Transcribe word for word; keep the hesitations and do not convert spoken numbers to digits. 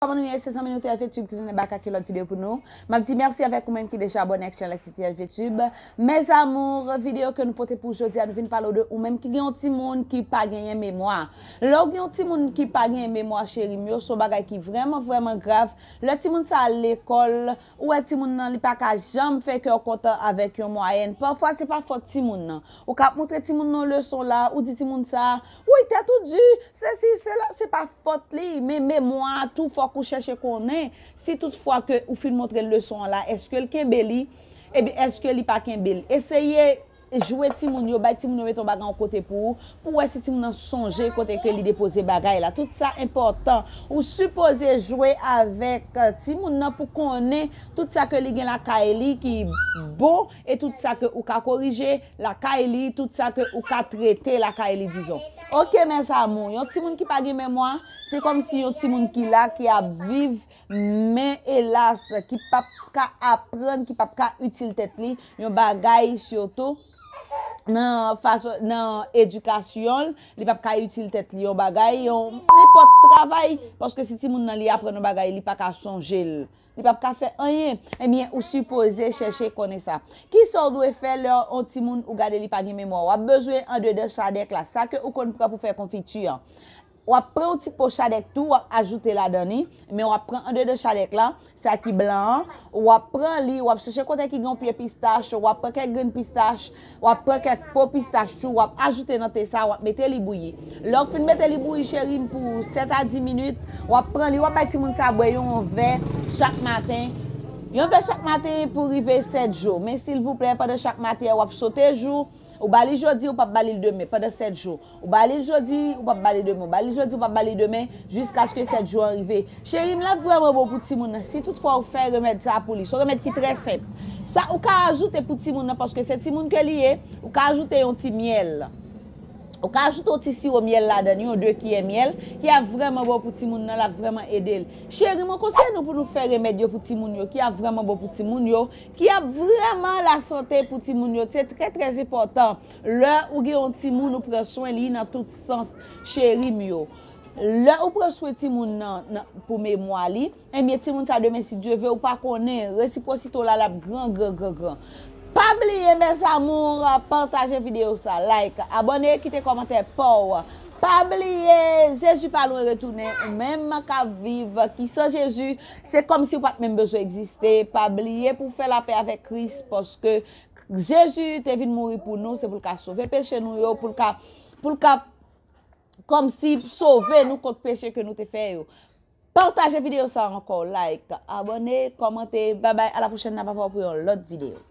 Kòman nou ye? Se zanmi nou T L V Tube ki tounen bak ak yon lòt videyo pou nou. M ap di mèsi avèk ou menm ki deja abòne ak chanèl T L V Tube. Mes amours, videyo ke nou pote pou jodi a, nou vin pale w de ou menm ki gen yon timoun ki pa genyen memwa. Lè w gen yon timoun ki pa genyen memwa, cheri m yo, se yon bagay ki vrèman, vrèman grav. Lè timoun sa al lekòl, ou wè timoun nan, li pa ka janm fè kè w kontan avèk yon mwayèn. Pafwa, se pa fòt timoun nan. Ou ka ap montre timoun nan leson la, ou di timoun sa, wi, tèt ou di, sesi, sela, se pa fòt li, men memwa a tou, fòk ou chèche konnen si tout fwa ke ou fin montre l leson an la, èske l kenbe li, ebyen, èske li pa kenbe l. Eseye jwe timoun yo, bay timoun yo mete yon bagay yon kote pou ou, pou wè si timoun nan sonje kote ke li depoze bagay la. Tout sa enpòtan. Ou sipoze jwe avèk, eh, timoun nan pou konnen tout sa ke li gen lakay li ki bon e tout sa ke ou ka korije lakay li, tout sa ke ou ka trete lakay li, dizon. Ok, mes amours, yon timoun ki pa gen memwa, se kòmsi yon timoun ki la, ki ap viv, men elas, ki p ap ka aprann, ki p ap ka itil tèt li, yon bagay sitou nan fason, nan edikasyon l, li p ap ka itil tèt li, yon bagay, yon nenpòt travay, paske si timoun nan li aprann yon bagay, li pa ka sonje l. Li p ap ka fè anyen. Ebyen, ou sipoze chèche konnen sa. Kisa w dwe fè lè yon timoun ou gade li pa gen memwa? W ap bezwen andedan chadèk la, sa ke ou konn pran pou fè konfiti an. W ap pran yon ti po chadèk tou, w ap ajoute ladan li, men w ap pran andedan chadèk la, sa ki blan an, w ap pran li, w ap chèche kote ki gen yon pye pistach, w ap pran kèk grenn pistach, w ap pran kèk po pistach tou, w ap ajoute nan te sa, w ap mete li bouyi. Lè w fin mete li bouyi, cheri m, pou sèt a dis minit, w ap pran li, w ap bay timoun sa bwè yon vè chak maten. Yon vè chak maten pou rive sèt jou. Men silvouplè, pandan chak maten, w ap sote jou, ou ba li jodi, ou p ap ba li l demen, pandan sèt jou. Ou ba li l jodi, ou p ap ba li demen. Ou ba li l jodi, ou p ap ba li demen, jiskaske sèt jou an rive. Cheri m, l ap vrèman bon pou timoun nan, si toutfwa ou fè remèd sa a pou li. Se yon remèd ki trè senp. Sa ou ka ajoute pou timoun nan, paske se timoun ke li ye, ou ka ajoute yon ti myèl. Ou ka ajoute yon ti siwo myèl ladan li, yon de kiyè myèl, ki ap vrèman bon pou timoun nan, l ap vrèman ede l. Cheri m, mwen konseye nou pou nou fè remèd yo pou timoun yo, ki ap vrèman bon pou timoun yo, ki ap vrèman lasante pou timoun yo. Se trè, trè enpòtan. Lè ou gen yon timoun, ou pran swen li nan tout sans, cheri m yo. Lè ou pran swen timoun nan, nan, pou memwa li, ebyen, timoun sa demen, si Dye ve, ou pa konnen, resipwosite w la, l ap gran, gran, gran, gran. Pa bliye, mes amours, pataje videyo sa, like, abòne, kite kòmantè pa w. Pa bliye, Jezi pa lwen retounen, ou menm k ap viv, ki san Jezi, se kòmsi ou pa t menm bezwen egziste. Pa bliye pou w fè lapè avèk Kris, paske Jezi te vin mouri pou nou, se pou l ka sove peche nou yo, pou l ka, pou l ka kòmsi sove nou kont peche ke nou te fè yo. Pataje videyo sa ankò, like, abòne, kòmante. Babay, a la pwochèn, n ap avè w pou yon lòt videyo.